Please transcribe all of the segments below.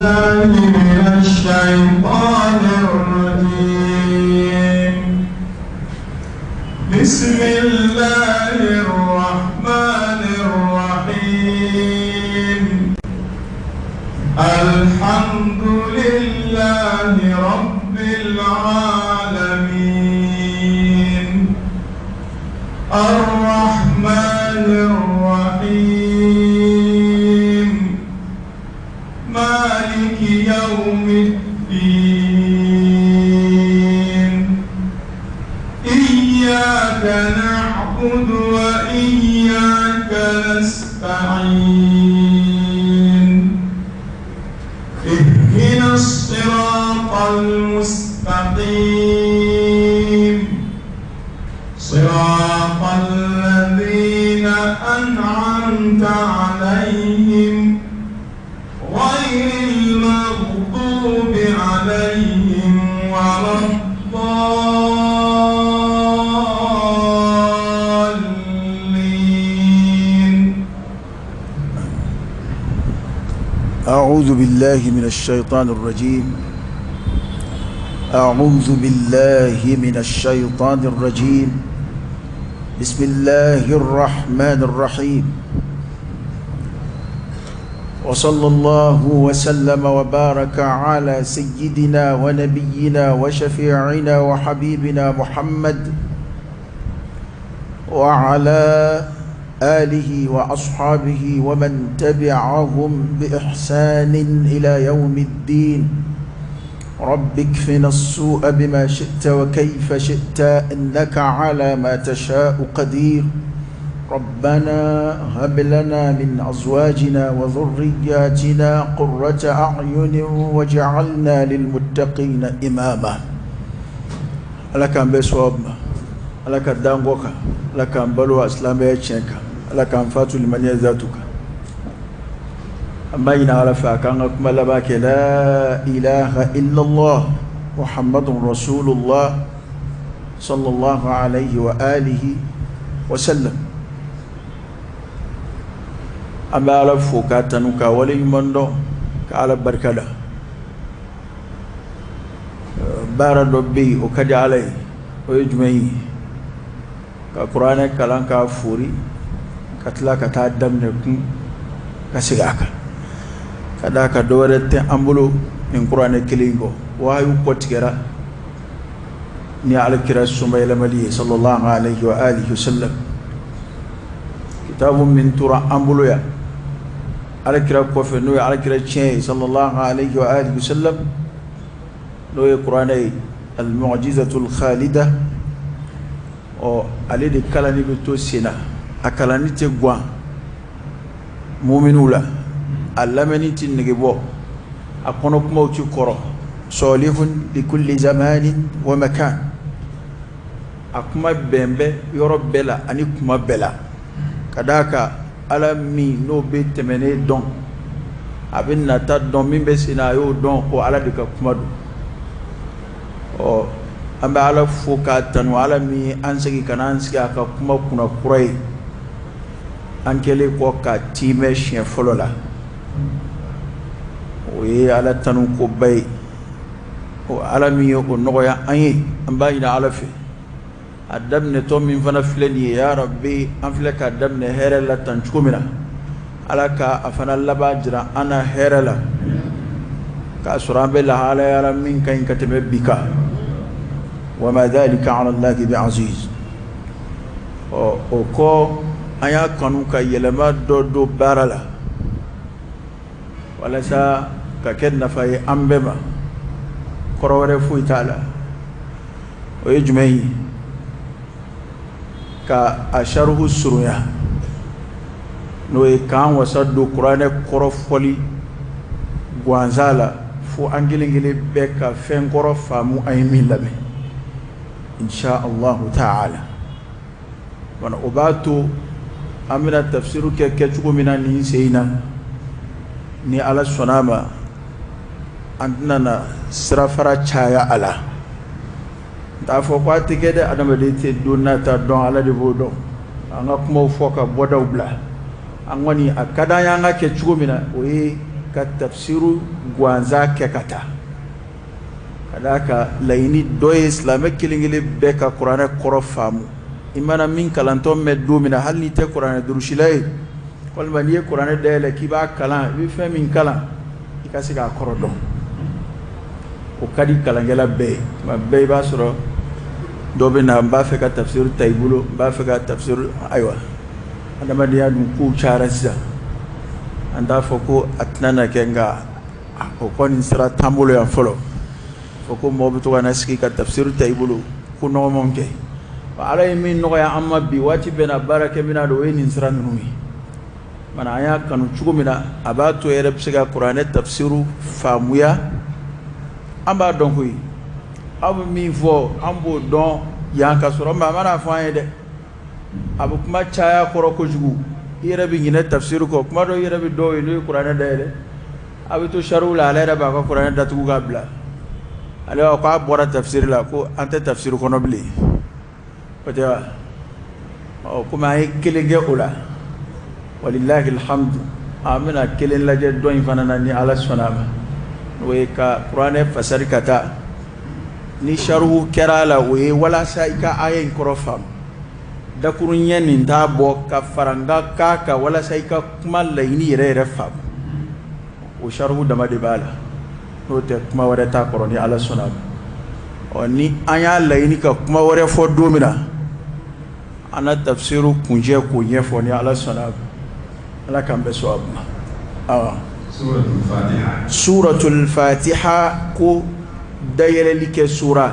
من الشيطان الرجيم. بسم الله الرحمن الرحيم. الحمد لله رب العالمين. الرحمن الرحيم. مالك يوم الدين. إياك نعبد وإياك نستعين. اهدنا الصراط المستقيم. صراط الذين أنعمت عليهم غير المغضوب عليهم ولا الضالين. أعوذ بالله من الشيطان الرجيم. أعوذ بالله من الشيطان الرجيم. بسم الله الرحمن الرحيم. وصلى الله وسلم وبارك على سيدنا ونبينا وشفيعنا وحبيبنا محمد وعلى آله وأصحابه ومن تبعهم بإحسان إلى يوم الدين. رب اكفنا السوء بما شئت وكيف شئت إنك على ما تشاء قدير. ربنا هب لنا من أزواجنا وذرياتنا قرة أعين واجعلنا للمتقين إماما. Ala k'an bɛɛ sɔn ma, Ala ka danko kan, Ala k'an balo silamɛya tiɲɛ kan, Ala k'an fatu limaniya zatu kan. An b'a ɲini Ala fɛ a k'an ka kuma laban kɛ la ilaha illallah muhammadun rasulullah sallallahu alayhi wa alihi wa sallam. An bɛ Ala fo k'a tanu k'a waleɲuman dɔn ka Ala barika da. Baara dɔ bɛ yen, o ka di Ala ye. O ye jumɛn ye? Ka kuranɛ kalan k'a fori, ka tila ka taa daminɛ kun ka segin a kan, ka d'a kan dɔwɛrɛ tɛ an bolo nin kuranɛ kelen in kɔ. Wahayu kɔtigɛra ni Ala kira somayɛlɛmali ye sallallahu alayhi wa alihi wa sallam. Kitabu min tora an bolo yan Ala kira kɔfɛ, n'o ye Ala kira tiɲɛ ye sallallahu alayhi wa alihi wa sallam, n'o ye kuranɛ ye, al-mu'jizatul khalida. Ɔ, ale de kalanni bɛ to sen na, a kalanni tɛ guwan muminiw la, a lamɛnni tɛ nege bɔ, a kɔnɔ kumaw tɛ kɔrɔ. Salihun likulli zamanin wa makan. A kuma bɛn bɛ yɔrɔ bɛɛ la ani kuma bɛɛ la, ka d'a kan Ala min n'o bɛ tɛmɛnen dɔn, a bɛ nata dɔn, min bɛ sen na a y'o dɔn, o Ala de ka kuma don. Ɔ, an bɛ Ala fo k'a tanu, Ala min ye an segin ka na an sigi a ka kuma kunna kura ye, an kɛlen kɔ ka tiimɛ siɲɛ fɔlɔ la. O ye Ala tanu koba ye. O Ala min ye o nɔgɔya an ye, an b'a ɲini Ala fɛ, a daminɛtɔ min fana filɛ nin ye, ya Rabbi, an filɛ k'a daminɛ hɛrɛ la tan cogo min na, Ala ka a fana laban jira an na hɛrɛ la, k'a sɔrɔ an bɛ lahalaya la min ka ɲi ka tɛmɛ bi kan. Wa ma dhalika ala Allahi bi aziz. Ɔ, o kɔ, an y'a kanu ka yɛlɛma dɔ don baara la walasa ka kɛ nafa ye an bɛɛ ma. Kɔrɔ wɛrɛ foyi t'a la. O ye jumɛn ye? Ka a sarihu surunya, n'o ye k'an wasa don kuranɛ kɔrɔ fɔli gansan la, fo an kelen kelen bɛɛ ka fɛn kɔrɔ faamu an ye min lamɛn, insha Allahu ta'ala. O b'a to an bɛna tafsiru kɛ kɛcogo min na nin sen in na, ni Ala sɔnna a ma, an tɛna na sirafara caya a la. N t'a fɔ ko a tɛ kɛ dɛ, adamaden tɛ don nata dɔn, Ala de b'o dɔn. An ka kumaw fɔ ka bɔdaw bila. An kɔni, a ka d'an ye an ka kɛ cogo min na, o ye ka tafsiru gansan kɛ ka taa ka d'a kan laɲini dɔ ye silamɛ kelen kelen bɛɛ ka kuranɛ kɔrɔ faamu. I mana min kalantɔ mɛn don min na, hali n'i tɛ kuranɛ durusila ye, walima n'i ye kuranɛ dayɛlɛ k'i b'a kalan, i bɛ fɛn min kalan, i ka se k'a kɔrɔ dɔn. O ka di kalankɛla bɛɛ ye. Tuma bɛɛ i b'a sɔrɔ dɔ bɛ na, n b'a fɛ ka tafsiru ta i bolo, n b'a fɛ ka tafsiru. Ayiwa, adamadenya dun kow cayara sisan. An t'a fɔ ko a tɛna na kɛ, nka o kɔni sira t'an bolo yan fɔlɔ. Fɔ ko mɔgɔ bɛ to ka na sigi ka tafsiru ta i bolo, ko nɔgɔmanw kɛ. Ala ye min nɔgɔya an ma bi, waati bɛɛ na baarakɛminɛn don, o ye nin sira ninnu ye. Mana an y'a kanu cogo min na, a b'a to yɛrɛ bɛ se ka kuranɛ tafsiru faamuya. An b'a dɔn koyi, aw bɛ min fɔ, an b'o dɔn yan ka sɔrɔ maa mana fɔ an ye dɛ. A bɛ kuma caya kɔrɔ kojugu, i yɛrɛ bɛ ɲinɛ tafsiru kɔ. Kuma dɔ i yɛrɛ bɛ dɔw ye, n'o ye kuranɛ dayɛlɛ, a bɛ to sariw la, ale yɛrɛ b'a ka kuranɛ datugu k'a bila. Ale b'a k'a bɔra tafsiri la, ko an tɛ tafsiri kɔnɔ bilen. O tɛ wa? Ɔ, komi an ye kelen kɛ o la, walilahi alhamdu, an bɛna kelen lajɛ dɔ in fana na ni Ala sɔnna a ma. N'o ye ka kuranɛ fasari ka taa ni sarihu kɛra a la, o ye walasa i ka aya in kɔrɔ faamu. Dakurun ɲɛ nin t'a bɔ ka faranga k'a kan walasa i ka kuma laɲini yɛrɛ yɛrɛ faamu. O sarihu dama de b'a la, n'o tɛ kuma wɛrɛ t'a kɔrɔ ni Ala sɔnna a ma. Ɔ, ni an y'a laɲini ka kuma wɛrɛ fɔ don min na, an na tafsiru kuncɛ k'o ɲɛfɔ ni Ala sɔnna a ma. Ala k'an bɛɛ sɔn a ma. Awa, suratul Fatiha, ko dayɛlɛli kɛ sura,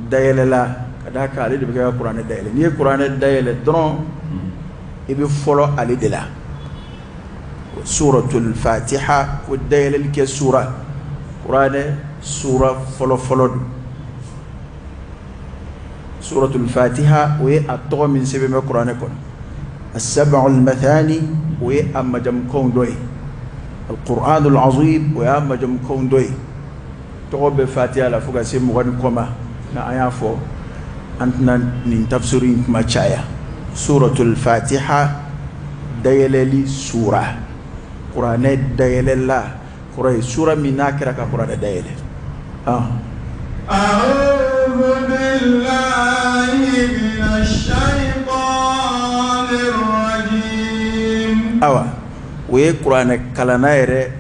dayɛlɛla, ka d'a kan ale de bɛ kɛ ka kuranɛ dayɛlɛ. N'i ye kuranɛ dayɛlɛ dɔrɔn, i bɛ fɔlɔ ale de la. Suratul Fatiha, ko dayɛlɛli kɛ sura, kuranɛ sura fɔlɔ fɔlɔ don. Suratul Fatiha, o ye a tɔgɔ min sɛbɛn bɛ kuranɛ kɔnɔ. As-sab'ul mathani, o ye a majamukanw dɔ ye. Al-Qur'anul azim, o y'a majamukanw dɔ ye. Tɔgɔ bɛ Fatiha la fo ka se 20 ni kɔ ma, nka an y'a fɔ an tɛna nin tafsiru in kuma caya. Suratul Fatiha, dayɛlɛli sura, kuranɛ dayɛlɛla kɔrɔ ye sura min n'a kɛra ka kuranɛ dayɛlɛ. أعوذ بالله من الشيطان الرجيم. Awa, o ye kuranɛ kalanna yɛrɛ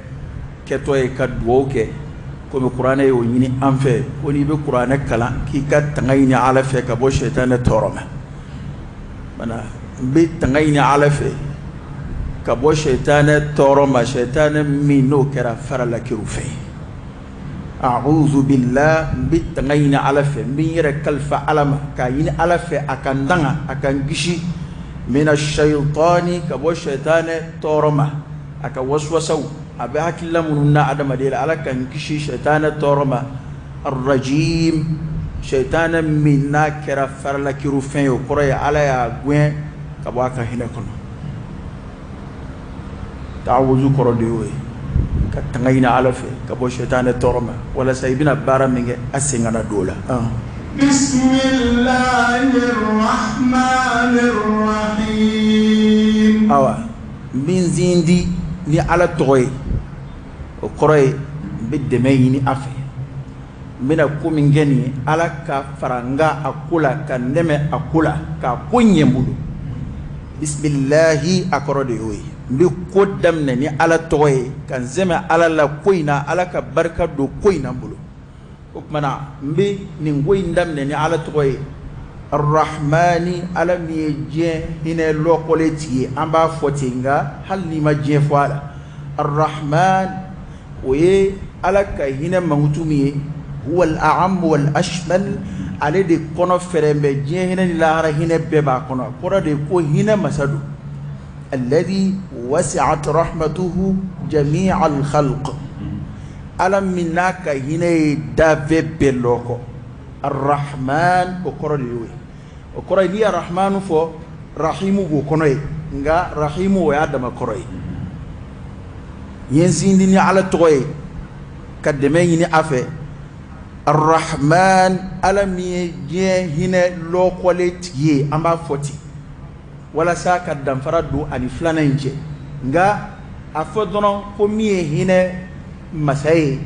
kɛtɔ ye ka dugawu kɛ, komi kuranɛ y'o ɲini an fɛ ko n'i bɛ kuranɛ kalan, k'i ka tanga ɲini Ala fɛ ka bɔ sɛtanɛ tɔɔrɔ ma. Mana n bɛ tanga ɲini Ala fɛ ka bɔ sɛtanɛ tɔɔrɔ ma, sɛtanɛ min n'o kɛra faralakeru fɛ ye. A'udhu billah, n bɛ tanga ɲini Ala fɛ, n bɛ n yɛrɛ kalifa Ala ma k'a ɲini Ala fɛ a ka n tanga, a ka n kisi, mina shaytani, ka bɔ sɛtanɛ tɔɔrɔ ma, a ka waswasaw, a bɛ hakilila minnu na adamaden la, Ala ka n kisi sɛtanɛ tɔɔrɔ ma. Arrajim, sɛtanɛ min n'a kɛra faralakeru fɛn ye, o kɔrɔ ye Ala y'a gɛn ka bɔ a ka hinɛ kɔnɔ. Ta'awuzu kɔrɔ de y'o ye, ka tanga ɲini Ala fɛ ka bɔ sɛtanɛ tɔɔrɔ ma, walasa i bɛna baara min kɛ, a sen kana don o la. بسم الله الرحمن الرحيم. Awa, n bɛ n sindi ni Ala tɔgɔ ye, o kɔrɔ ye n bɛ dɛmɛ ɲini a fɛ. N bɛna ko min kɛ nin ye, Ala ka fara n kan a ko la, ka n dɛmɛ a ko la, k'a ko ɲɛ n bolo. Bisimilahi, a kɔrɔ de y'o ye, n bɛ ko daminɛ ni Ala tɔgɔ ye, ka n sɛmɛ Ala la ko in na, Ala ka barika don ko in na n bolo. O tuma na n bɛ nin ko in daminɛ ni Ala tɔgɔ ye, Arahmani, Ala min ye diɲɛ hinɛ lɔkɔlen tigi ye. An b'a fɔ ten, nka hali n'i ma diɲɛ fɔ a la, Arahman, o ye Ala ka hinɛ mankutu min ye, huwa al-a'am wal ashmal, ale de kɔnɔ fɛrɛ bɛ diɲɛ hinɛ ni lahara hinɛ bɛɛ b'a kɔnɔ. A kɔrɔ de ye ko hinɛ masa don. Alladhi wasi'at rahmatuhu jami'a al-khalq, Ala min n'a ka hinɛ ye danfɛn bɛɛ lɔkɔ. Arahman, o kɔrɔ de y'o ye. O kɔrɔ ye n'i ye Arahmanu fɔ, Rahimu b'o kɔnɔ ye, nka Rahimu, o y'a dama kɔrɔ ye. N ye n sindi ni Ala tɔgɔ ye ka dɛmɛ ɲini a fɛ. Arahman, Ala min ye diɲɛ hinɛ lɔkɔlen tigi ye. An b'a fɔ ten walasa ka danfara don ani filanan in cɛ, nka A fɔ dɔrɔn ko min ye hinɛ masa ye,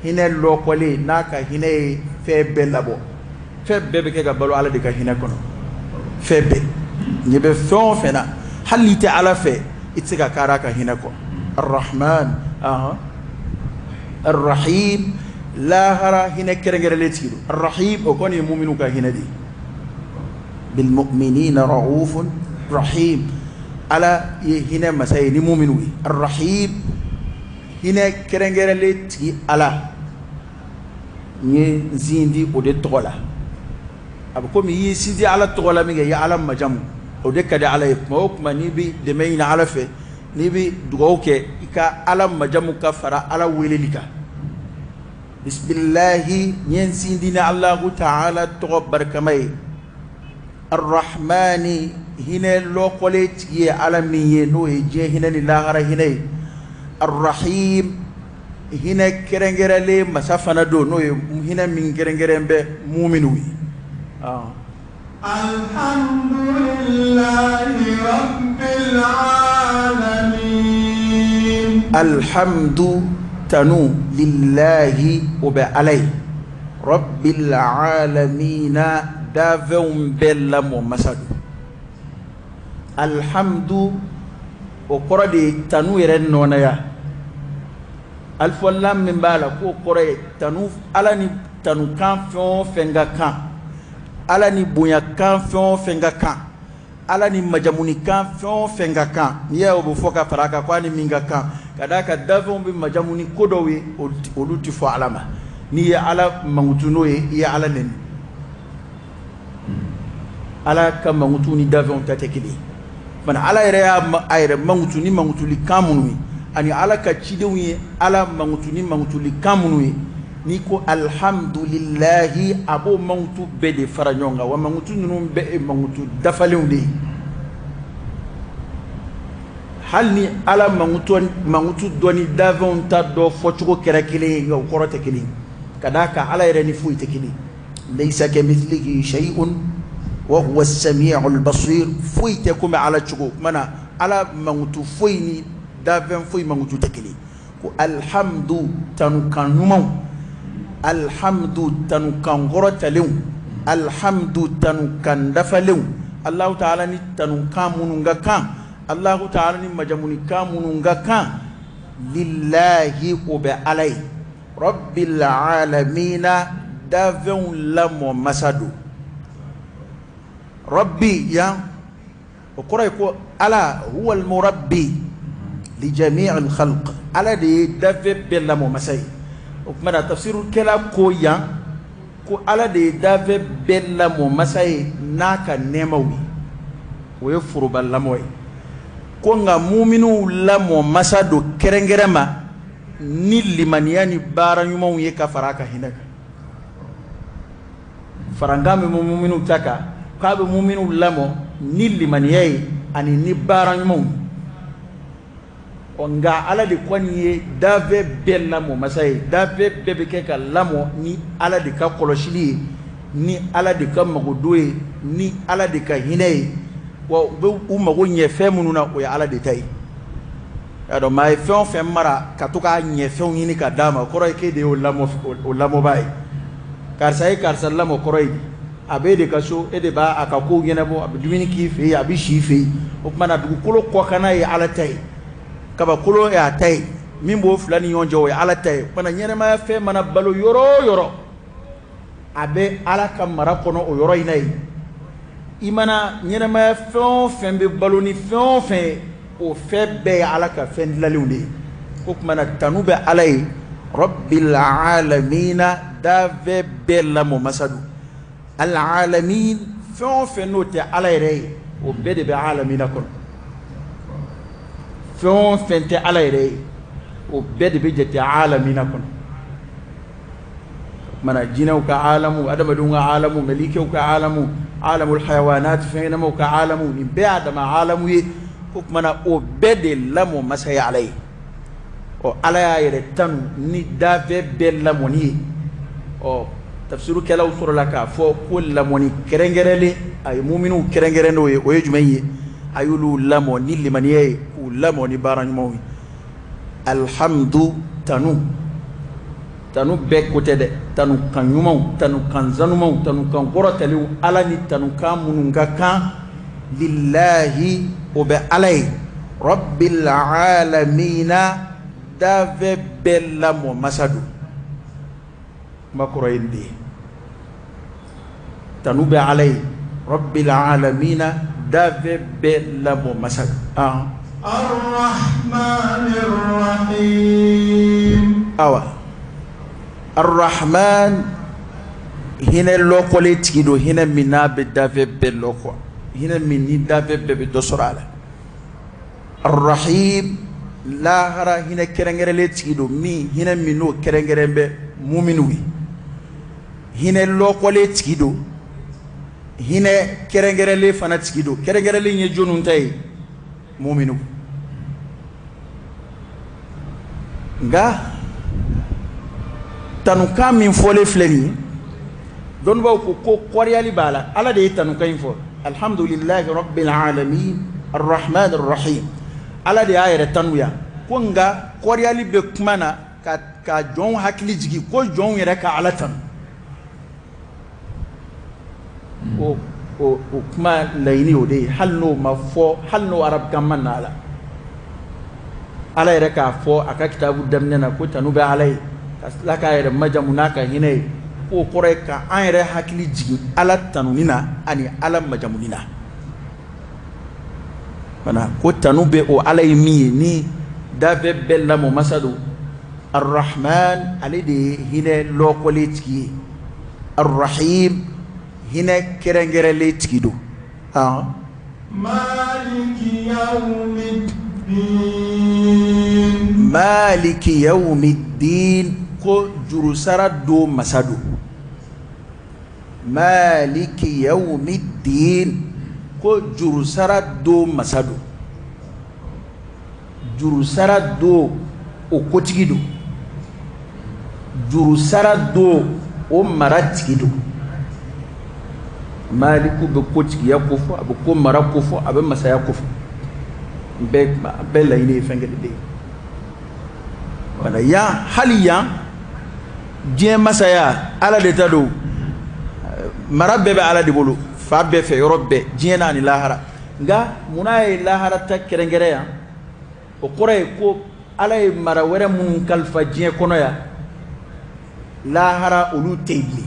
hinɛ lɔkɔlen, n'a ka hinɛ ye fɛn bɛɛ labɔ. Fɛn bɛɛ bɛ kɛ ka balo Ala de ka hinɛ kɔnɔ. Fɛn bɛɛ ɲɛ bɛ fɛn o fɛn na, hali n'i tɛ Ala fɛ, i tɛ se ka kaari a ka hinɛ kɔ. Arrahman, ahan, arrahim, lahara hinɛ kɛrɛnkɛrɛnlen tigi don. Arrahim, o kɔni ye muminu ka hinɛ de ye. Bilmuminina raufun rahim, Ala ye hinɛ masa ye ni muminu ye. Arrahim, hinɛ kɛrɛnkɛrɛnlen tigi Ala, n ye n sindi o de tɔgɔ la. A bɛ komi i y'i sindi Ala tɔgɔ la min kɛ, i ye Ala majamu, o de ka di Ala ye. Kuma o kuma n'i bɛ dɛmɛ ɲini Ala fɛ, n'i bɛ dugawu kɛ, i ka Ala majamu ka fara Ala weleli kan. Bisimilahi, n ye n sindi ni Alahu taala tɔgɔ barikama ye. Arrahmani, hinɛ lɔkɔlen tigi ye Ala min ye, n'o ye diɲɛ hinɛ ni lahara hinɛ ye. Arrahim, hinɛ kɛrɛnkɛrɛnlen masa fana don, n'o ye hinɛ min kɛrɛnkɛrɛn bɛ muminu ye. Alhamdulillahi rabbil alamin. Alhamdu, tanu, lillahi, o bɛ Ala ye. Rabbil alamina, dafɛnw bɛɛ lamɔ masa don. Alhamdu, o kɔrɔ de ye tanu yɛrɛ nɔnaya. Alifu lam min b'a la, k'o kɔrɔ ye tanu, Ala ni tanukan fɛn o fɛn ka kan, Ala ni bonyakan fɛn o fɛn ka kan, Ala ni majamunikan fɛn o fɛn ka kan. N'i y'a ye o bɛ fɔ ka fara a kan ko a ni min ka kan, ka d'a kan dafɛnw bɛ majamu ni ko dɔw ye, olu tɛ fɔ Ala ma. N'i ye Ala mankutu n'o ye, i ye Ala nɛni. Ala ka mankutu ni dafɛnw ta tɛ kelen ye. Mana Ala yɛrɛ y'a a yɛrɛ mankutu ni mankutulikan minnu ye, ani Ala ka cidenw ye Ala mankutu ni mankutulikan minnu ye, n'i ko alhamdulilahi, a b'o mankutu bɛɛ de fara ɲɔgɔn kan. Wa mankutu ninnu bɛɛ ye mankutu dafalenw de ye. Hali ni Ala mankutu dɔ ni dafɛnw ta dɔ fɔcogo kɛra kelen ye, nka o kɔrɔ tɛ kelen ye, ka d'a kan Ala yɛrɛ ni foyi tɛ kelen ye. Laysa kamithlihi shay'un wa huwa as-sami'ul basir, foyi tɛ komi Ala cogo. O tuma na Ala mankutu foyi ni dafɛn foyi mankutu tɛ kelen ye. Ko alhamdu, tanukan ɲumanw, alhamdu, tanukan kɔrɔtalenw, alhamdu, tanukan dafalenw, Alahu taala ni tanukan minnu ka kan, Alahu taala ni majamunikan minnu ka kan, lillahi, o bɛ Ala ye. Rabbil alamina, dafɛnw lamɔ masa don. Rabbi yan, o kɔrɔ ye ko Ala huwa al-murabbi li jami'il khalq, Ala de ye dafɛn bɛɛ lamɔ masa ye. O tuma na tafsirukɛla ko yan ko Ala de ye dafɛn bɛɛ lamɔ masa ye n'a ka nɛɛmaw ye, o ye foroba lamɔ ye. Ko nka muminuw lamɔ masa don kɛrɛnkɛrɛn ma ni limaniya ni baara ɲumanw ye ka fara a ka hinɛ kan. Farankan min bɛ muminuw ta kan, k'a bɛ muminuw lamɔ ni limaniya ye ani ni baara ɲumanw ye. Ɔ, nka Ala de kɔni ye dafɛn bɛɛ lamɔ masa ye. Dafɛn bɛɛ bɛ kɛ ka lamɔ ni Ala de ka kɔlɔsili ye, ni Ala de ka magodon ye, ni Ala de ka hinɛ ye. Wa u bɛ u mago ɲɛ fɛn minnu na, o ye Ala de ta ye. Y'a dɔn, maa ye fɛn o fɛn mara ka to k'a ɲɛ fɛnw ɲini ka d'a ma, o kɔrɔ ye k'e de y'o lamɔ, o lamɔbaa ye. Karisa ye karisa lamɔ kɔrɔ ye di? A b'e de ka so, e de b'a a ka kow ɲɛnabɔ, a bɛ dumuni k'i fɛ yen, a bɛ si i fɛ yen. O tuma na dugukolo kɔkanna ye Ala ta ye, kabakolo y'a ta ye, min b'o fila ni ɲɔgɔn cɛ, o ye Ala ta ye. O tuma na ɲɛnɛmaya fɛn mana balo yɔrɔ o yɔrɔ, a bɛ Ala ka mara kɔnɔ o yɔrɔ in na yen. I mana ɲɛnɛmaya fɛn o fɛn bɛ balo ni fɛn o fɛn ye, o fɛn bɛɛ ye Ala ka fɛn dilalenw de ye. Ko tuma na tanu bɛ Ala ye, Rabbil alamina, dafɛn bɛɛ lamɔ masa don. Alalamin, fɛn o fɛn n'o tɛ Ala yɛrɛ ye, o bɛɛ de bɛ alamina kɔnɔ. Fɛn o fɛn tɛ Ala yɛrɛ ye, o bɛɛ de bɛ jate alamina kɔnɔ. O tuma na jinɛw ka alamu, adamadenw ka alamu, mɛlikew ka alamu, alamul hayawanat, fɛn ɲɛnamaw ka alamu, nin bɛɛ y'a dama alamu ye. O tuma na o bɛɛ de lamɔ masa ye Ala ye. Ɔ, Ala y'a yɛrɛ tanu ni dafɛn bɛɛ lamɔni ye. Ɔ, tafsirukɛlaw sɔrɔla k'a fɔ ko lamɔni kɛrɛnkɛrɛnlen a ye muminuw kɛrɛnkɛrɛn n'o ye, o ye jumɛn ye? A y'olu lamɔ ni limaniya ye, k'u lamɔ ni baara ɲumanw ye. Alhamdu, tanu, tanu bɛɛ ko tɛ dɛ, tanu kan ɲumanw, tanu kan zanumanw, tanu kan kɔrɔtalenw, Ala ni tanu kan minnu ka kan, lillahi, o bɛ Ala ye, rabbil alamina, dafɛn bɛɛ lamɔ masa don. Kuma kɔrɔ ye nin de ye, tanu bɛ Ala ye, rabbil alamina, dafɛn bɛɛ lamɔ masa don. Arrahmanir rahim. Awa, arrahman, hinɛ lɔkɔlen tigi don, hinɛ min n'a bɛ dafɛn bɛɛ lɔkɔ, hinɛ min ni dafɛn bɛɛ bɛ dɔ sɔrɔ a la. Arrahim, lahara hinɛ kɛrɛnkɛrɛnlen tigi don, min hinɛ min n'o kɛrɛnkɛrɛn bɛ muminiw ye. Hinɛ lɔkɔlen tigi don, hinɛ kɛrɛnkɛrɛnlen fana tigi don. Kɛrɛnkɛrɛnlen ye jɔnniw ta ye? Muminiw. Nka tanukan min fɔlen filɛ nin ye, dɔnnibaaw ko ko kɔriyali b'a la. Ala de ye tanukan in fɔ, alhamdulillahi rabbil alamin arrahman arrahim, Ala de y'a yɛrɛ tanu yan ko. Nka kɔriyali bɛ kuma na ka jɔnw hakili jigin ko jɔnw yɛrɛ ka Ala tanu. O kuma laɲini o de ye, hali n'o ma fɔ, hali n'o arabukan ma na a la, Ala yɛrɛ k'a fɔ a ka kitabu daminɛ na ko tanu bɛ Ala ye, ka tila k'a yɛrɛ majamu n'a ka hinɛ ye, k'o kɔrɔ ye ka an yɛrɛ hakili jigin Ala tanuni na ani Ala majamuni na fana, ko tanu bɛ o Ala ye min ye ni dafɛn bɛɛ lamɔ masa don. Arrahman, ale de ye hinɛ lɔkɔlen tigi ye. Arrahim, hinɛ kɛrɛnkɛrɛnlen tigi don. Maliki yawmiddin. Maliki yawmiddin, ko jurusara don masa don. Maliki yawmiddin, ko jurusara don masa don. Jurusara don o kotigi don, jurusara don o mara tigi don. Maliku bɛ kotigiya ko fɔ, a bɛ ko mara ko fɔ, a bɛ masaya ko fɔ. Bɛɛ laɲini ye fɛn kelen de ye. Wala yan, hali yan diɲɛ masaya Ala de ta don, mara bɛɛ bɛ Ala de bolo, fa bɛɛ fɛ, yɔrɔ bɛɛ, diɲɛ n'a ni lahara. Nka munna ye lahara ta kɛrɛnkɛrɛn yan? O kɔrɔ ye ko Ala ye mara wɛrɛ minnu kalifa diɲɛ kɔnɔ yan, lahara olu tɛ yen bilen.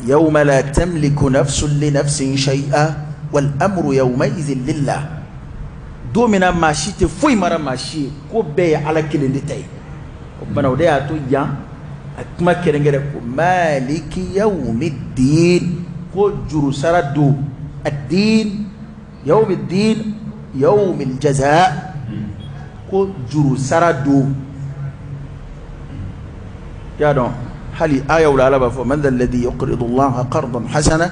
Yawma la tamliku nafsun li nafsin shay'a wal amru yawma idhin lillah. Don min na maa si tɛ foyi mara maa si ye, ko bɛɛ ye Ala kelen de ta ye. O tuma o de y'a to yan a kuma kɛrɛnkɛrɛn ko maliki yawmiddin, ko jurusara don. Ad-din, yawmiddin, yawmil jaza, ko jurusara don. Y'a dɔn hali ayaw la Ala b'a fɔ man dha alladhi yuqridu Allaha qardan hasana,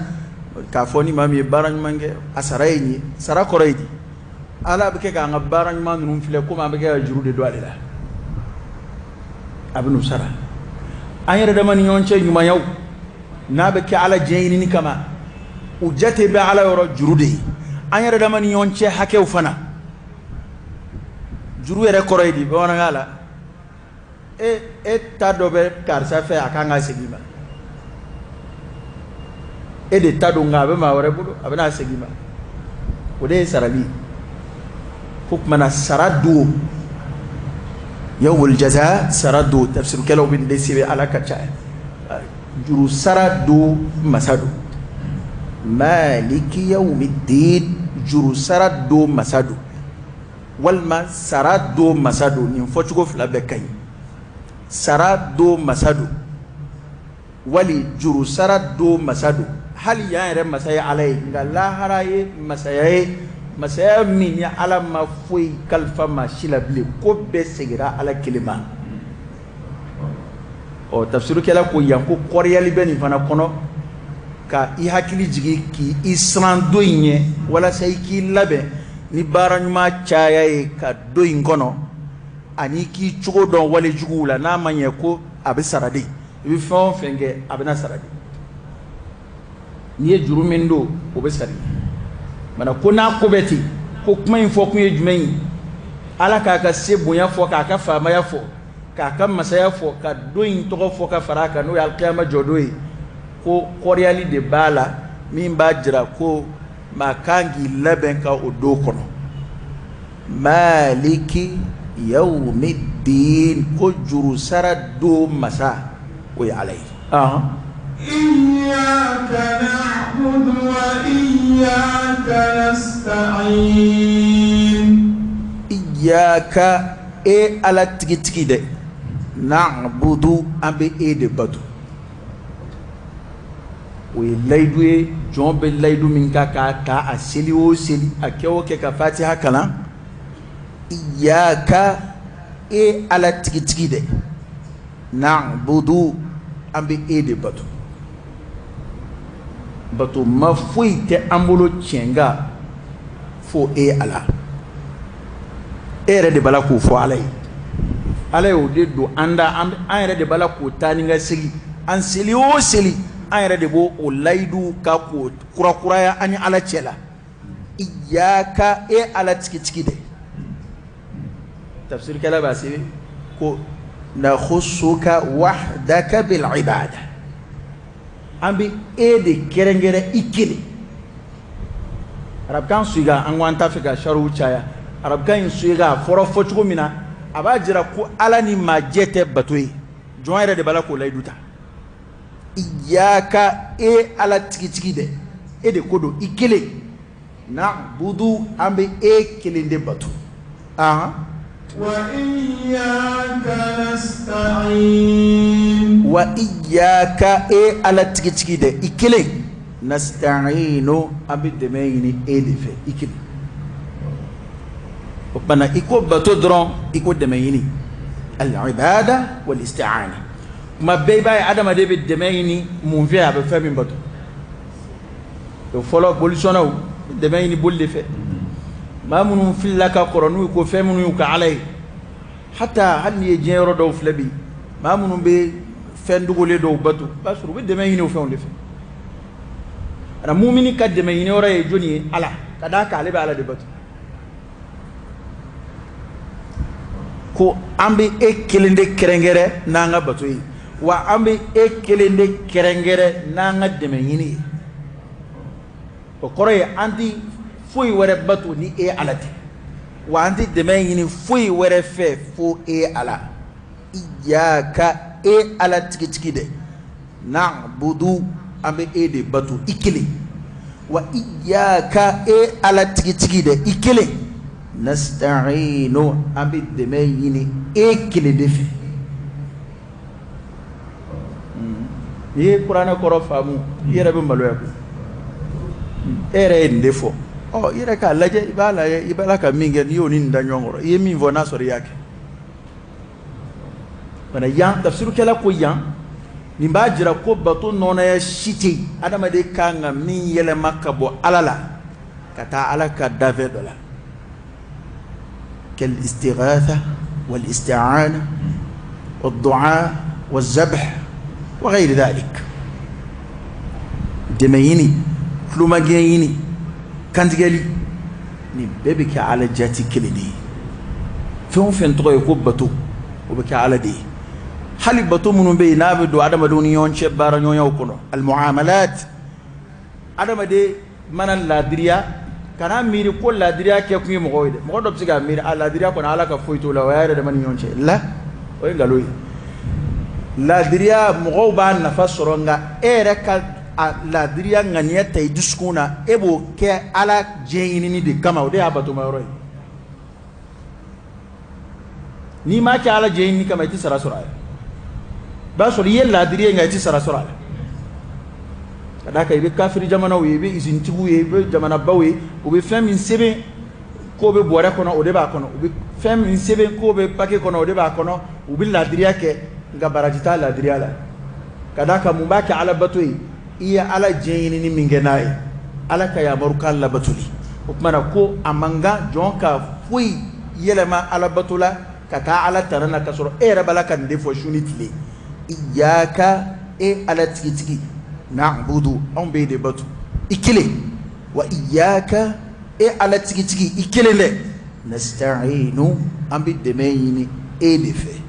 k'a fɔ ni maa min ye baara ɲuman kɛ a sara ye nin ye. Sara kɔrɔ ye di? Ala bɛ kɛ k'an ka baara ɲuman ninnu filɛ komi an bɛ kɛ ka juru de don ale la, a bɛ n'u sara. An yɛrɛ dama ni ɲɔgɔn cɛ ɲumanyaw n'a bɛ kɛ Ala diɲɛ ɲinini kama, u jate bɛ Ala yɔrɔ juru de ye. An yɛrɛ dama ni ɲɔgɔn cɛ hakɛw fana, juru yɛrɛ kɔrɔ ye di bamanankan la? E ta dɔ bɛ karisa fɛ, a kan ka segin ma. E de ta don, nka a bɛ maa wɛrɛ bolo, a bɛna segin ma. O de ye sarali ye. Ko tuma na sara don, yawmul jaza, sara don. Tafsirukɛlaw bɛ nin de sɛbɛn, Ala ka ca. Juru sara don masa don. Maliki yawmiddin, juru sara don masa don, walima sara don masa don. Nin fɔcogo fila bɛɛ ka ɲi. Sara don masa don, wali juru sara don masa don. Hali yan yɛrɛ masa ye Ala ye, nka lahara ye masaya ye, masaya min ni Ala ma foyi kalifa maa si la bilen, ko bɛɛ seginna Ala kelen ma. Ɔ tafsirukɛla ko yan ko kɔriyali bɛ nin fana kɔnɔ, ka i hakili jigin k'i siran don in ɲɛ, walasa i k'i labɛn ni baara ɲuman caya ye ka don in kɔnɔ, ani k'i cogo dɔn wale juguw la. N'a ma ɲɛ ko a bɛ sara de, i bɛ fɛn o fɛn kɛ a bɛna sara de. N'i ye juru min don o bɛ sara. Mana ko n'a ko bɛ ten, ko kuma in fɔ kun ye jumɛn ye? Ala k'a ka se bonya fɔ, k'a ka faamaya fɔ, k'a ka masaya fɔ, ka don in tɔgɔ fɔ ka fara a kan, n'o ye alikiyama jɔdon ye, ko kɔriyali de b'a la min b'a jira ko maa kan k'i labɛn ka o don kɔnɔ. Maliki yawmiddin, ko juru sara don masa, o ye Ala ye. Iyyaka na'budu wa iyyaka nasta'in. Iyyaka, e Ala tigitigi dɛ, na'budu, an bɛ e de bato. O ye layidu ye, jɔn bɛ layidu min kan k'a ta a seli o seli, a kɛ o kɛ ka fatiha kalan. Iyyaka, e Ala tigitigi dɛ, na'budu, an bɛ e de bato. Bato ma foyi tɛ an bolo tiɲɛ kan fo e Ala. E yɛrɛ de b'a la k'o fɔ Ala ye. Ala y'o de don an da, an yɛrɛ de b'a la k'o taa ni ka segin. An seli o seli, an yɛrɛ de b'o o layidu ka k'o kurakuraya an ni Ala cɛ la. Iyyaka, e Ala tigitigi dɛ. Tafsirikɛla b'a sɛbɛn ko nakhussuka wahdaka bil ibada, an bɛ e de kɛrɛnkɛrɛn i kelen. Arabukan suiga, an ko an t'a fɛ ka sariw caya. Arabukan in suiga a fɔra fɔ cogo min na, a b'a jira ko Ala ni maa jɛ tɛ bato ye, jɔn yɛrɛ de b'a la k'o layidu ta. Iyyaka, e Ala tigitigi dɛ, e de ko don i kelen. Na'budu, an bɛ e kelen de bato. Wa iyyaka nasta'in. Wa iyyaka, e Ala tigitigi dɛ, i kelen. Nasta'inu, an bɛ dɛmɛ ɲini e de fɛ, i kelen. O tuma na i ko bato dɔrɔn, i ko dɛmɛ ɲini, al-ibada wal isti'ana. Kuma bɛɛ i b'a ye adamaden bɛ dɛmɛ ɲini mun fɛ? A bɛ fɛn min bato. O fɔlɔ bolisɔnnaw dɛmɛ ɲini boli de fɛ. Maa minnu filila ka kɔrɔ n'u ko fɛn minnu y'u ka Ala ye, hata hali n'i ye diɲɛ yɔrɔ dɔw filɛ bi, maa minnu bɛ fɛn dogolen dɔw bato, i b'a sɔrɔ u bɛ dɛmɛ ɲini o fɛnw de fɛ. Ana mumini ka dɛmɛ ɲini yɔrɔ ye jɔnni ye? Ala. Ka d'a kan ale bɛ Ala de bato. Ko an bɛ e kelen de kɛrɛnkɛrɛn n'an ka bato ye, wa an bɛ e kelen de kɛrɛnkɛrɛn n'an ka dɛmɛ ɲini ye. O kɔrɔ ye an tɛ foyi wɛrɛ bato ni e Ala tɛ, wa an tɛ dɛmɛ ɲini foyi wɛrɛ fɛ fo e Ala. Iyyaka, e Ala tigitigi dɛ, na'budu, an bɛ e de bato i kelen. Wa iyyaka, e Ala tigitigi dɛ, i kelen. Nasta'inu, an bɛ dɛmɛ ɲini e kelen de fɛ. N'i ye kuranɛ kɔrɔ faamu, i yɛrɛ bɛ maloya koyi. E yɛrɛ ye nin de fɔ, ɔ i yɛrɛ k'a lajɛ, i b'a lajɛ, i b'a la ka min kɛ, n'i y'o ni nin da ɲɔgɔn kɔrɔ, i ye min fɔ n'a sɔrɔ i y'a kɛ. Bana yan tafsirukɛla ko yan nin b'a jira ko bato nɔnaya si tɛ yen adamaden kan ka min yɛlɛma ka bɔ Ala la ka taa Ala ka dafɛ dɔ la. Kal istighatha wal isti'ana wad du'a waz zabh wa ghayr dhalik. Dɛmɛ ɲini, tulomagɛn ɲini, kantigɛli, nin bɛɛ bɛ kɛ Ala jati kelen de ye. Fɛn o fɛn tɔgɔ ye ko bato, o bɛ kɛ Ala de ye. Hali bato minnu bɛ yen n'a bɛ don adamadenw ni ɲɔgɔn cɛ baara ɲɔgɔnyaw kɔnɔ, almuamalat, adamaden mana laadiriya, kana miiri ko laadiriya kɛ kun ye mɔgɔw ye dɛ. Mɔgɔ dɔ bɛ se k'a miiri a laadiriya kɔni Ala ka foyi t'o la, o y'a yɛrɛ dama ni ɲɔgɔn cɛ la, o ye nkalon ye. Laadiriya mɔgɔw b'a nafa sɔrɔ, nka e yɛrɛ ka a laadiriya ŋaniya ta i dusukun na, e b'o kɛ Ala diɲɛ ɲinini de kama, o de y'a batoma yɔrɔ ye. N'i m'a kɛ Ala diɲɛ ɲinini kama, i tɛ sara sɔrɔ a la. I b'a sɔrɔ i ye laadiri ye, nka i tɛ sara sɔrɔ a la. Ka d'a kan i bɛ kafiri jamanaw ye, i bɛ izinitigiw ye, i bɛ jamanabaw ye, u bɛ fɛn min sɛbɛn k'o bɛ bɔrɛ kɔnɔ, o de b'a kɔnɔ. U bɛ fɛn min sɛbɛn k'o bɛ pake kɔnɔ, o de b'a kɔnɔ. U bɛ laadiriya kɛ, nka baraji t'a laadiriya la. Ka d'a kan mun b'a kɛ Ala bato ye? I ye Ala diɲɛ ɲinini min kɛ n'a ye, Ala ka yamaru k'a labatoli. O tuma na ko a man kan jɔn ka foyi yɛlɛma Ala bato la ka taa Ala tana na, ka sɔrɔ e yɛrɛ b'a la ka nin de fɔ su ni tile. Iyyaka, e Ala tigitigi, na'budu, anw b'e de bato i kelen. Wa iyyaka, e Ala tigitigi i kelen dɛ, Nasta'inu, an bɛ dɛmɛ ɲini e de fɛ.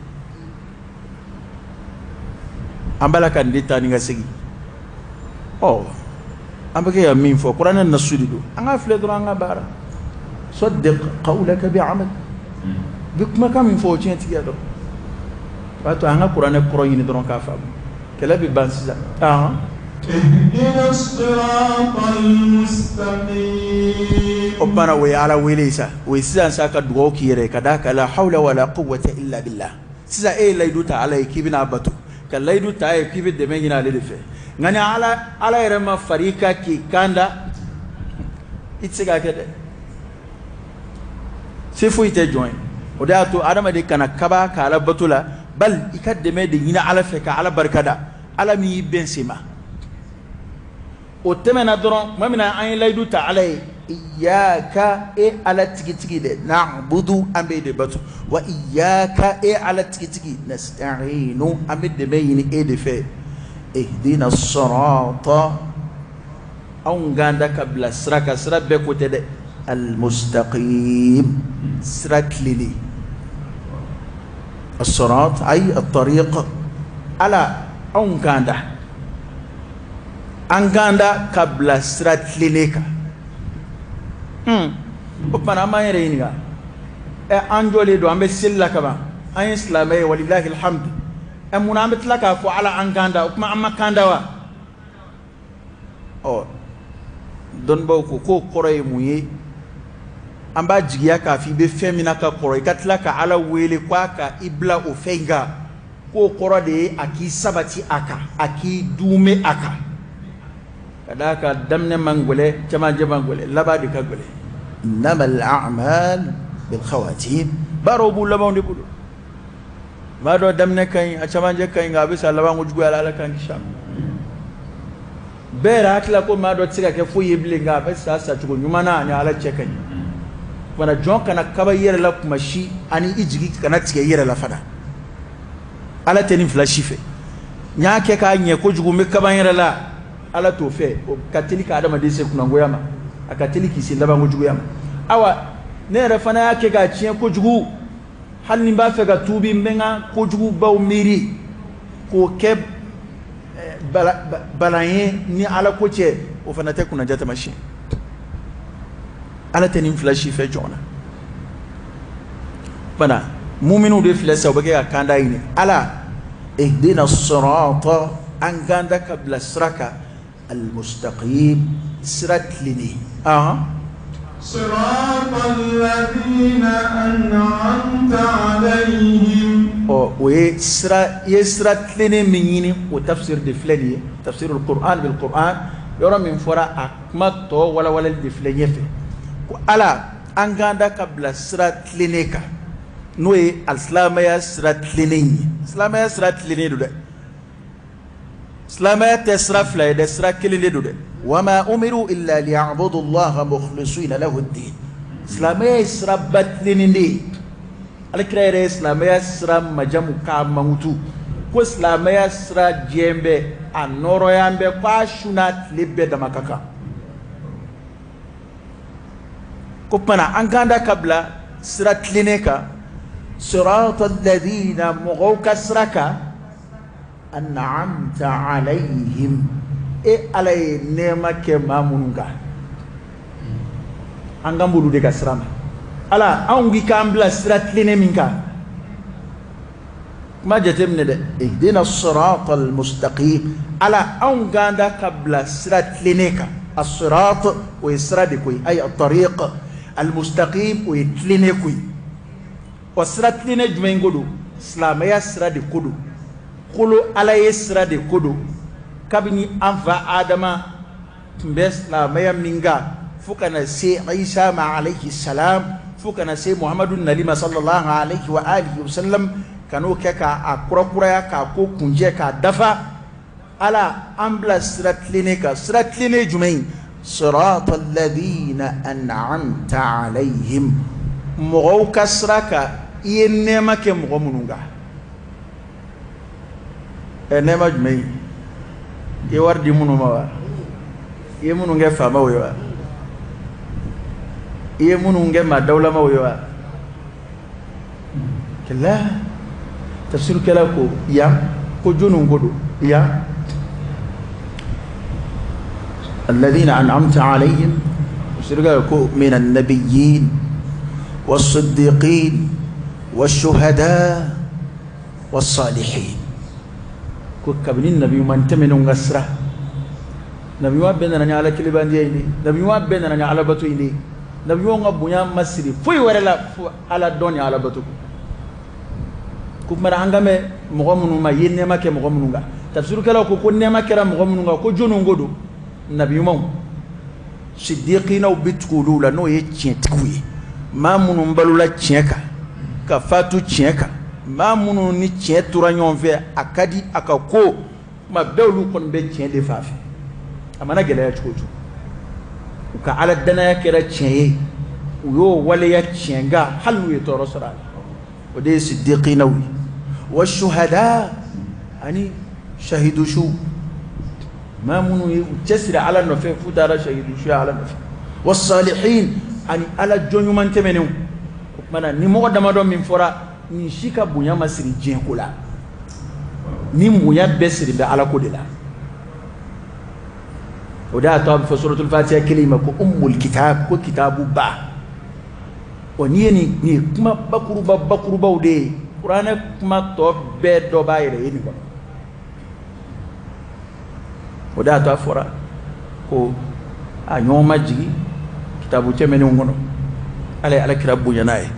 An b'a la ka nin de taa ni ka segin. Ɔ, an bɛ kɛ ka min fɔ, kuranɛ nasu de don. An ka filɛ dɔrɔn, an ka baara. Saddiq qawlaka bi amal. Bi kumakan min fɔ, o tiɲɛ tigiya dɔrɔn. O b'a to an ka kuranɛ kɔrɔ ɲini dɔrɔn k'a faamu. Kɛlɛ bɛ ban sisan. اهدنا الصراط المستقيم. O kumana, o ye Ala wele sa. O ye sisan sa ka dugawu k'i yɛrɛ ye, ka d'a kan la hawla wala quwwata illa billah. Sisan e ye layidu ta Ala ye k'i bɛna a bato, ka layidu ta ye k'i bɛ dɛmɛ ɲini ale de fɛ. Nka ni Ala yɛrɛ ma far'i kan k'i kanda, i tɛ se k'a kɛ dɛ. Se foyi tɛ jɔn ye. O de y'a to adamaden kana kaba ka Ala bato la, bali i ka dɛmɛ de ɲini Ala fɛ, ka Ala barikada, Ala min y'i bɛn sen ma. O tɛmɛna dɔrɔn, tuma min na an ye layidu ta Ala ye, iyyaka, e Ala tigitigi dɛ, na'budu, an bɛ de bato, wa iyyaka, e Ala tigitigi, nasta'inu, an bɛ dɛmɛ ɲini e de fɛ. Ihdina sirata, anw kanda ka bila sira kan, sira bɛɛ ko tɛ dɛ, almustaqim, sira tilennen. As-sirat ay at-tariq. Ala, anw kanda, an kanda ka bila sira tilennen kan. O tuma, an b'an yɛrɛ ɲininka. Ɛ, an jɔlen don, an bɛ seli la kaban, an ye silamɛ ye, walilahi alhamd. Ɛ, munna an bɛ tila k'a fɔ Ala an kanda? O tuma, an ma kanda wa? Ɔ, dɔnnibaw ko k'o kɔrɔ ye mun ye? An b'a jigiya k'a fɔ i bɛ fɛn min na ka kɔrɔ, i ka tila ka Ala wele k'a ka i bila o fɛn in kan, k'o kɔrɔ de ye a k'i sabati a kan, a k'i dume a kan. Ka d'a kan daminɛ man gɛlɛn, cɛmancɛ man gɛlɛn, laban de ka gɛlɛn. Innamal a'mal bil khawatim. Baaraw b'u labanw de bolo. Maa dɔ daminɛ ka ɲi, a cɛmancɛ ka ɲi, nka a bɛ sa laban kojuguya la. Ala k'an kisi a ma. Bɛɛ yɛrɛ hakili la ko maa dɔ tɛ se ka kɛ foyi ye bilen, nka a bɛ sa sacogo ɲuman na, ani Ala cɛ ka ɲi. Fana jɔn kana kaba i yɛrɛ la kuma si, ani i jigi kana tigɛ i yɛrɛ la fana. Ala tɛ nin fila si fɛ. N y'a kɛ k'a ɲɛ kojugu, n bɛ kaba n yɛrɛ la, Ala t'o fɛ. O ka teli ka adamaden se kunnangoya ma, a ka teli k'i se labanko juguya ma. Awa, ne yɛrɛ fana y'a kɛ k'a tiɲɛ kojugu, hali ni n b'a fɛ ka tuubi, n bɛ n ka kojugubaw miiri k'o kɛ balan ye ni Ala ko cɛ, o fana tɛ kunnaja taamasiyɛn. Ala tɛ nin fila si fɛ jɔn na fana. Muminw de filɛ sisan, u bɛ kɛ ka kanda ɲini Ala. Ihdina sirata, an kanda ka bila sira kan, almustaqim, sira tilennen. صراط الذين أنعمت عليهم. Ɔ, o ye sira i ye sira tilennen min ɲini, o tafsir de filɛ nin ye, tafsirul Qur'an bil Qur'an. Yɔrɔ min fɔra, a kuma tɔ walawalali de filɛ ɲɛfɛ, ko Ala, an kanda ka bila sira tilennen kan, n'o ye alisilamɛya sira tilennen ye. Silamɛya sira tilennen don dɛ. Silamɛya tɛ sira fila ye dɛ, sira kelen de don dɛ. Wama umiru illa liya'budu allaha mukhlisina lahu ddin. Silamɛya ye siraba tilennen de ye. Alakira yɛrɛ ye silamɛya sira majamu k'a mankutu ko silamɛya sira jɛn bɛ, a nɔrɔya bɛ, k'a su n'a tile bɛɛ dama ka kan. Ko kumana, an kan da ka bila sira tilennen kan, sirata alladhina, mɔgɔw ka sira kan, an'amta alayhim, e Ala ye nɛɛma kɛ maa minnu kan, an kan b'olu de ka sira ma. Ala, anw k'i k'an bila sira tilennen min kan, kuma jateminɛ dɛ. Ihdina sirata almustaqim. Ala, anw kan da ka bila sira tilennen kan. As-sirat, o ye sira de ko ye, ay at-tariq. Almustaqim, o ye tilennen ko ye. Ɔ, sira tilennen jumɛn ko don? Silamɛya sira de ko don, kolo Ala ye sira de ko don. Kabini an fa Adama tun bɛ silamɛya min kan, fo ka na se Isa ma alayhi salam, fo ka na se Muhamadu nali ma sallallahu alayhi wa alihi wa sallam, ka n'o kɛ k'a kurakuraya, k'a ko kunjɛ, k'a dafa. Ala, an bila sira tilennen kan. Sira tilennen jumɛn ye? Sirata alladhina an'amta alayhim, mɔgɔw ka sira kan, i ye nɛɛma kɛ mɔgɔ minnu kan. Ɛ, nɛɛma jumɛn ye? I ye wari di minnu ma wa? I ye minnu kɛ faamaw ye wa? I ye minnu kɛ maa dawulamaw ye wa? Kɛlɛ tafsirukɛla ko yan ko jɔnniw ko don yan alladhina an'amta alayhim tafsirukɛla ko min annabiyyin was-siddiqin wash-shuhada was-salihin ko kabini nabi ɲuman tɛmɛnenw ka sira nabi ɲuman bɛɛ nana ni ala kelebandiya in de nabi ɲuman bɛɛ nana ni alabato in de nabi ɲumanw ka bonya ma siri foyi wɛrɛ la fo ala dɔn ni alabato ko kuma an kan bɛ mɔgɔ minnu ma i ye nɛɛma kɛ mɔgɔ minnu kan tafsirukɛlaw ko ko nɛɛma kɛra mɔgɔ minnu kan ko jɔnniw ko don nabi ɲumanw sidiqinaw bɛ tugu olu la n'o ye tiɲɛtigiw ye maa minnu balola tiɲɛ kan ka fatu tiɲɛ kan maa minnu ni tiɲɛ tora ɲɔgɔn fɛ a ka di a ka ko kuma bɛɛ olu kɔni bɛ tiɲɛ de fan fɛ a mana gɛlɛya cogo o cogo u ka ala danaya kɛra tiɲɛ ye u y'o waleya tiɲɛ kan hali n'u ye tɔɔrɔ sɔrɔ a la o de ye sidiqinaw ye wa shuhada ani shahidusu maa minnu ye u cɛsiri ala nɔfɛ f'u taara shahidusuya ala nɔfɛ wa salihin ani ala jɔn ɲuman tɛmɛnenw o tuma na ni mɔgɔ damadɔ min fɔra nin si ka bonya ma siri diɲɛ ko la ni bonya bɛɛ siri bɛ ala ko de la o de y'a to a bɛ fɔ suratul fatiha kelen in ma ko ummul kitab ko kitabu ba ɔ n'i ye nin nin ye kuma bakuruba bakurubaw de ye kuranɛ kuma tɔ bɛɛ dɔ b'a yɛrɛ ye nin kɔnɔ o de y'a to a fɔra ko a ɲɔgɔn ma jigin kitabu tɛmɛnenw kɔnɔ ala ye ala kira bonya n'a ye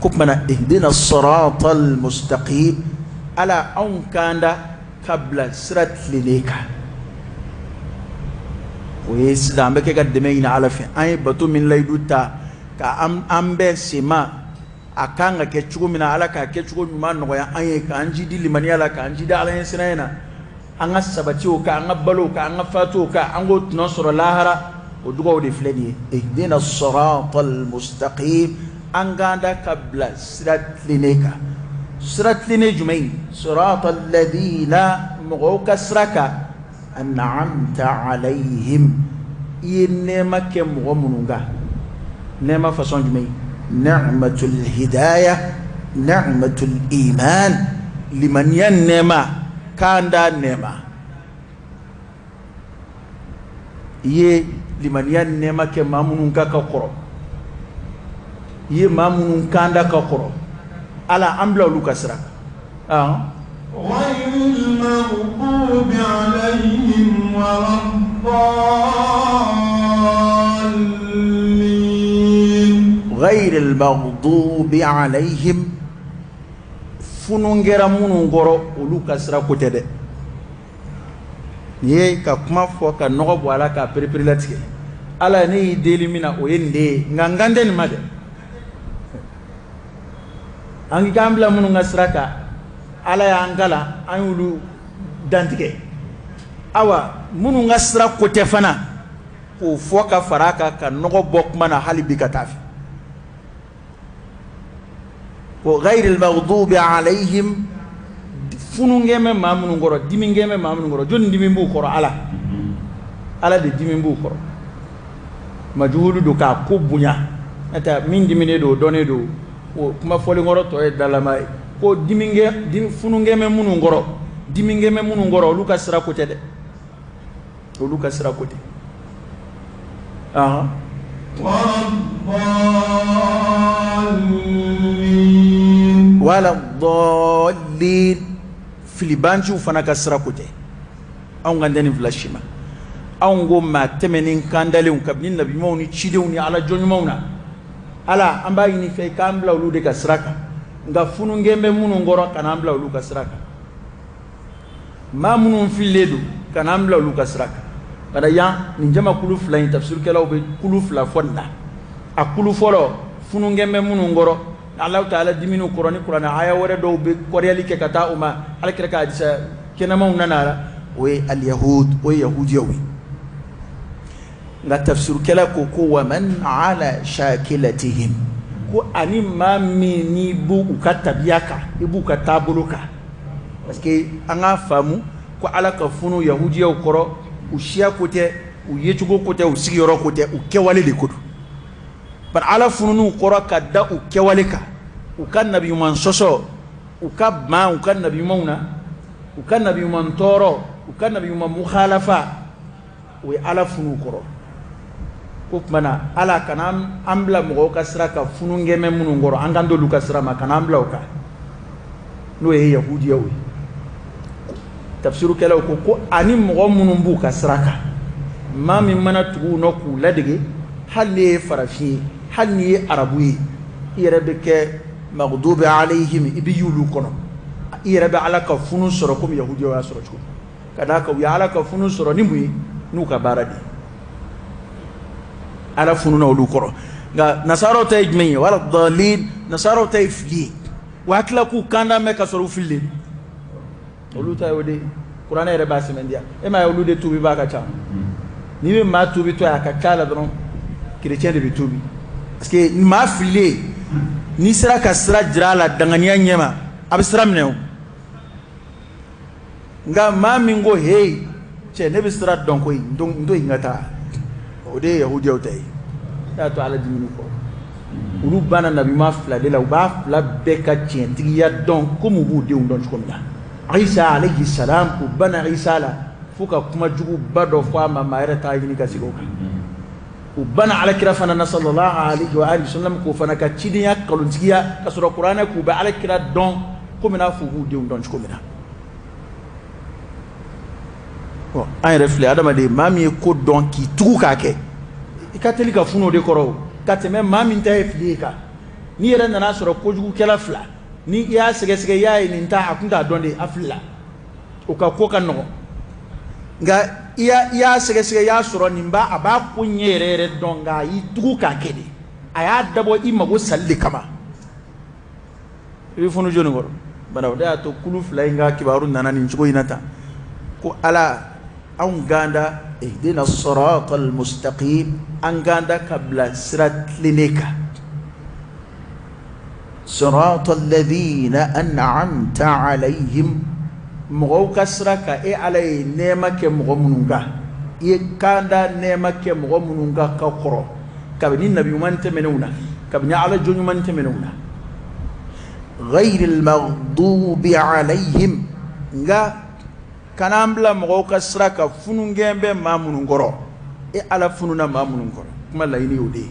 ko tuma na ihdina siratal mustaqim ala anw kanda ka bila sira tilennen kan o ye sisan an bɛ kɛ ka dɛmɛ ɲini ala fɛ an ye bato min layidu ta ka an bɛɛ sema a kan ka kɛ cogo min na ala k'a kɛ cogo ɲuman nɔgɔya an ye k'an jidi limaniya la k'an jidi ala ɲɛsiranya na an ka sabati o kan an ka balo o kan an ka fatu o kan an k'o tɔnɔ sɔrɔ lahara o dugaw de filɛ nin ye ihdina siratal mustaqim an k'an da ka bila sira tilennen kan sira tilennen jumɛn ye siratal ladina mɔgɔw ka sira kan an'amta alayhim i ye nɛɛma kɛ mɔgɔ minnu kan nɛɛma façon jumɛn ye ni'matul hidaya ni'matul iman limaniya nɛɛma kanda nɛɛma i ye limaniya nɛɛma kɛ maa minnu kan ka kɔrɔ i ye maa minnu kanda ka kɔrɔ ala an bila olu ka sira kan ghayril maghdubi alayhim waladdallin ghayril maghdubi alayhim funun kɛra minnu kɔrɔ olu ka sira ko tɛ dɛ nin ye ka kuma fɔ ka nɔgɔ bɔ a la k'a pereperelatigɛ ala ne y'i deli min na o ye nin de ye nka n kan tɛ nin ma dɛ an k'an bila minnu ka sira kan ala y'an kalan an y'olu dantigɛ awa minnu ka sira ko tɛ fana k'o fɔ ka fara a kan ka nɔgɔ bɔ kuma na hali bi ka taa fɛ ko ghayril maghdubi alayhim fununkɛ bɛ maa minnu kɔrɔ diminkɛ bɛ maa minnu kɔrɔ jɔnni dimi b'u kɔrɔ ala ala de dimi b'u kɔrɔ majuhulu don k'a ko bonya n'o tɛ min diminen don o dɔnnen don o kuma fɔlen kɔrɔ tɔ ye dalama ye ko diminkɛ fununkɛ bɛ minnu kɔrɔ diminkɛ bɛ minnu kɔrɔ olu ka sira ko tɛ dɛ olu ka sira ko tɛ ahan wala dɔɔlin filibanciw fana ka sira ko tɛ anw kan tɛ nin fila si ma anw ko maa tɛmɛnen kandalenw kabini nabi ɲumanw ni cidenw ni ala jɔn ɲumanw na ala an b'a ɲini fɛ i k'an bila olu de ka sira kan nka fununkɛ bɛ minnu kɔrɔ kana an bila olu ka sira kan maa minnu fililen don kana an bila olu ka sira kan bada yan nin jamakulu fila in tafsirikɛlaw bɛ kulu fila fɔ nin na a kulu fɔlɔ fununkɛ bɛ minnu kɔrɔ Alahu taala dimin'u kɔrɔ ni kuranɛ aya wɛrɛ dɔw bɛ kɔrɔyali kɛ ka taa u ma ala kira ka hadisa kɛnɛmanw nana a la o ye aliyahud o ye yahudiyaw ye nka tafsirikɛla ko ko wa man ala shakilatihim ko ani maa min n'i b'u ka tabiya kan i b'u ka taabolo kan parce que an k'a faamu ko ala ka funu yahudiyaw kɔrɔ u siya ko tɛ u yecogo ko tɛ u sigiyɔrɔ ko tɛ u kɛwale de ko don. Bari Ala funun'u kɔrɔ ka da u kɛwale kan, u ka nabiɲuman sɔsɔ, u ka ban u ka nabiɲumanw na, u ka nabiɲuman tɔɔrɔ, u ka nabiɲuman mukhalafa, o ye Ala fun'u kɔrɔ. Ko tuma na Ala kana an bila mɔgɔw ka sira kan fununkɛmɛ minnu kɔrɔ, an kan t'olu ka sira ma, kana an bila o kan, n'o ye yahudiyaw ye. Tafsirukɛlaw ko ko ani mɔgɔ minnu b'u ka sira kan, maa min mana tugu u nɔ k'u ladege, hali n'i ye farafin ye, hali n'i ye arabu ye, i yɛrɛ bɛ kɛ maghdubi alayhim, i bɛ y'olu kɔnɔ, i yɛrɛ bɛ Ala ka funu sɔrɔ komi yahudiyaw y'a sɔrɔ cogo min. Ka d'a kan u ye Ala ka funu sɔrɔ ni mun ye? N'u ka baara de ye. Ala fununa olu kɔrɔ. Nka nasaraw ta ye jumɛn ye? Wala dalin, nasaraw ta ye fili ye. U hakili k'u kanda mɛn ka sɔrɔ u fililen. Olu ta ye o de ye. Kuranɛ yɛrɛ b'a sɛmɛntiya. E m'a ye olu de tuubi b'a ka ca. N'i bɛ maa tuubi tɔ ye, a ka ca la dɔrɔn chrétien de bɛ tuubi. Parce que maa fililen, n'i sera ka sira jira a la danganiya ɲɛma, a bɛ sira minɛ o. Nka maa min ko hey cɛ, ne bɛ sira dɔn koyi, n to yen ka taa, o de ye yahudiyaw ta ye. Ne y'a to Ala dimini kɔrɔ. Olu banna nabiɲuman fila de la, u b'a fila bɛɛ ka tiɲɛtigiya dɔn komi u b'u denw dɔn cogo min na. Isa alayhi salam, u banna Isa la fo ka kuma juguba dɔ fɔ a ma, maa yɛrɛ t'a ɲini ka sigi o kan. U banna alakira fana na sallallahu alayhi wa alihi wasallam, k'o fana ka cidenya kalontigiya, ka sɔrɔ kuranɛ k'u bɛ alakira dɔn komi n'a fɔ u b'u denw dɔn cogo min na. Bon, an yɛrɛ filɛ, adamaden maa min ye ko dɔn k'i tugu k'a kɛ, i ka teli ka funu o de kɔrɔ ka tɛmɛ maa min ta ye fili ye kan. N'i yɛrɛ nana sɔrɔ kojugukɛla fila, ni i y'a sɛgɛsɛgɛ, i y'a ye nin ta a kun t'a dɔn de, a filila, o ka ko ka nɔgɔn. Nka i y'a sɛgɛsɛgɛ, i y'a sɔrɔ nin b'a a b'a ko ɲɛ yɛrɛ yɛrɛ dɔn, nka a y'i tugu k'a kɛ de, a y'a dabɔ i mago sali de kama, i bɛ funu jɔnni kɔrɔ? Bari o de y'a to kulu fila in ka kibaru nana nin cogo in na tan, ko Ala anw ganda ihdina siratal mustaqim, an ganda ka bila sira tilennen kan, siratal ladhina an'amta alayhim, mɔgɔw ka sira kan, e Ala ye nɛɛma kɛ mɔgɔ minnu kan, i ye kanda nɛɛma kɛ mɔgɔ minnu kan ka kɔrɔ, kabini nabi ɲuman tɛmɛnenw na, kabini Ala jɔn ɲuman tɛmɛnenw na. Ghayril maghdubi alayhim, nka kana an bila mɔgɔw ka sira kan fununkɛn bɛ maa minnu kɔrɔ, e Ala fununa maa minnu kɔrɔ, kuma laɲini y'o de ye.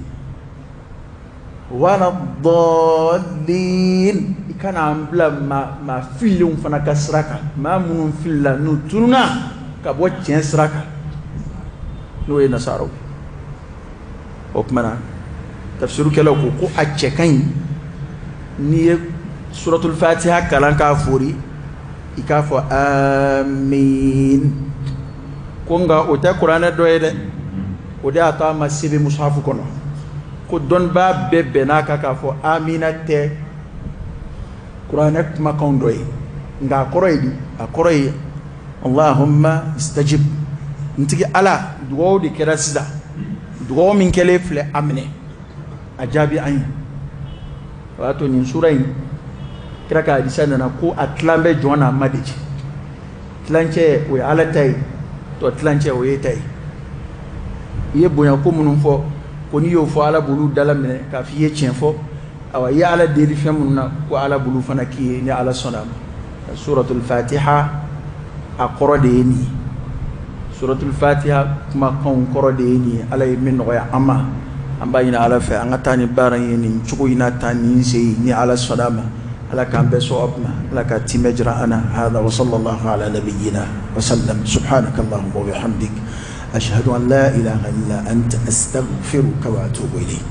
Wala dallin, i kana an bila maa fililenw fana ka sira kan, maa minnu filila n'u tununa ka bɔ tiɲɛ sira kan, n'o ye nasaraw. O tuma na tafsirukɛlaw ko ko a cɛ ka ɲi n'i ye suratul fatiha kalan k'a fori, i k'a fɔ amin. Ko nka o tɛ kuranɛ dɔ ye dɛ, o de y'a to a ma sɛbɛn musafu kɔnɔ. Ko dɔnnibaa bɛɛ bɛnn'a kan k'a fɔ amina tɛ kuranɛ kumakan dɔ ye, nka a kɔrɔ ye di? A kɔrɔ ye Allahumma istajib, n tigi Ala, dugawu de kɛra sisan, dugawu min kɛlen filɛ, a minɛ, a jaabi an ye. O y'a to nin sura in, kira ka hadisa nana ko a tilan bɛ jɔn n'a ma de cɛ, tilancɛ o ye Ala ta ye, tɔ tilancɛ o ye ta ye. I ye bonya ko minnu fɔ, ko n'i y'o fɔ Ala b'olu dala minɛ k'a fɔ i ye tiɲɛ fɔ. Awa, i ye Ala deli fɛn minnu na, ko Ala b'olu fana k'i ye ni Ala sɔnna a ma. Suratul Fatiha a kɔrɔ de ye nin ye. Suratul Fatiha kumakanw kɔrɔ de ye nin ye. Ala ye min nɔgɔya an ma, an b'a ɲini Ala fɛ an ka taa ni baara in ye nin cogo in na tan, nin sen ni Ala sɔnna a ma. Ala k'an bɛɛ sɔn ma, Ala ka timɛ jira an na. Hada wa sallallahu ala nabiyyina wa sallam. Subhanaka allahumma wa bihamdik, ashhadu an la ilaha illa anta, astaghfiruka wa atubu ilayk.